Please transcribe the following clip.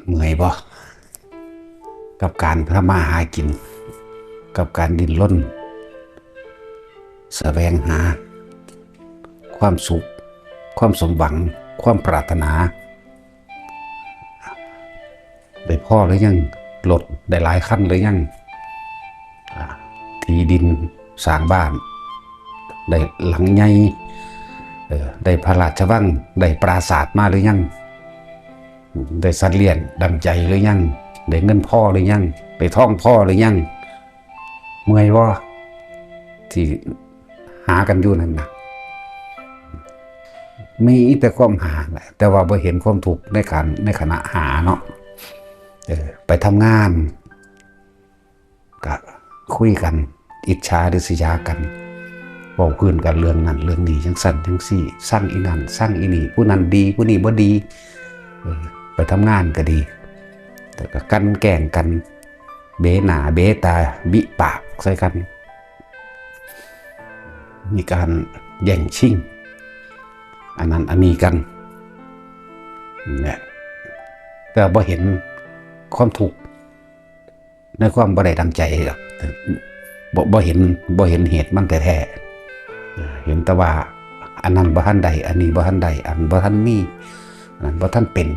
ເມື່ອຍບໍ່ ກັບການທຳມາຫາກິນ, ກັບການດີ້ນລົນສະແຫວງຫາຄວາມສຸກ, ຄວາມສົມຫວັງ, ຄວາມປາດຖະໜາ? ໄດ້ພໍຫຼືຍັງ? ລົດໄດ້ຫຼາຍຄັນຫຼືຍັງ? ອາ ທີ່ດິນສ້າງບ້ານໄດ້ຫຼັງໃຫຍ່, ເອີ ໄດ້ພະລາຊະວັງ, ໄດ້ປາສາດມາຫຼືຍັງ? ໄດ້ສັດລ້ຽງດັ່ງໃຈຫຼືຍັງ? ໄດ້ເງິນພໍຫຼືຍັງ? ໄດ້ທອງພໍຫຼືຍັງ? ເມື່ອຍບໍ່ ທີ່ຫາກັນຢູ່ນັ້ນນະ? ມີແຕ່ຄວາມຫາແຫຼະ ແຕ່ວ່າບໍ່ເຫັນຄວາມທຸກໃນການ ໃນຂະນະຫາເນາະ. ເອີ ໄປທຳງານ ກະຄຸຍກັນ ອິດສາລິສຍາກັນ, ເວົ້າພື້ນກັນເລື່ອງນັ້ນເລື່ອງນີ້ ຈັ່ງຊັ້ນຈັ່ງຊີ້, ຊັງອີ່ນັ້ນຊັງອີ່ນີ້, ຜູ້ນັ້ນດີ ຜູ້ນີ້ບໍ່ດີ. ເອີ ໄປທຳງານກະດີ ແລ້ວກະກັ່ນແກ້ງກັນ, ເບໜ້າເບຕາ ບິປາກໃສ່ກັນ, ມີການແຍ່ງຊິງອັນນັ້ນອັນນີ້ກັນ ແລະ ແຕ່ບໍ່ເຫັນຄວາມທຸກ ໃນຄວາມບໍ່ໄດ້ດັ່ງໃຈດອກ, ບໍ່ ບໍ່ເຫັນ ບໍ່ເຫັນເຫດມັນແທ້ໆ. ເຫັນແຕ່ວ່າອັນນັ້ນບໍ່ທັນໄດ້, ອັນນີ້ບໍ່ທັນໄດ້, ອັນບໍ່ທັນມີ, ອັນນັ້ນບໍ່ທັນເປັນ.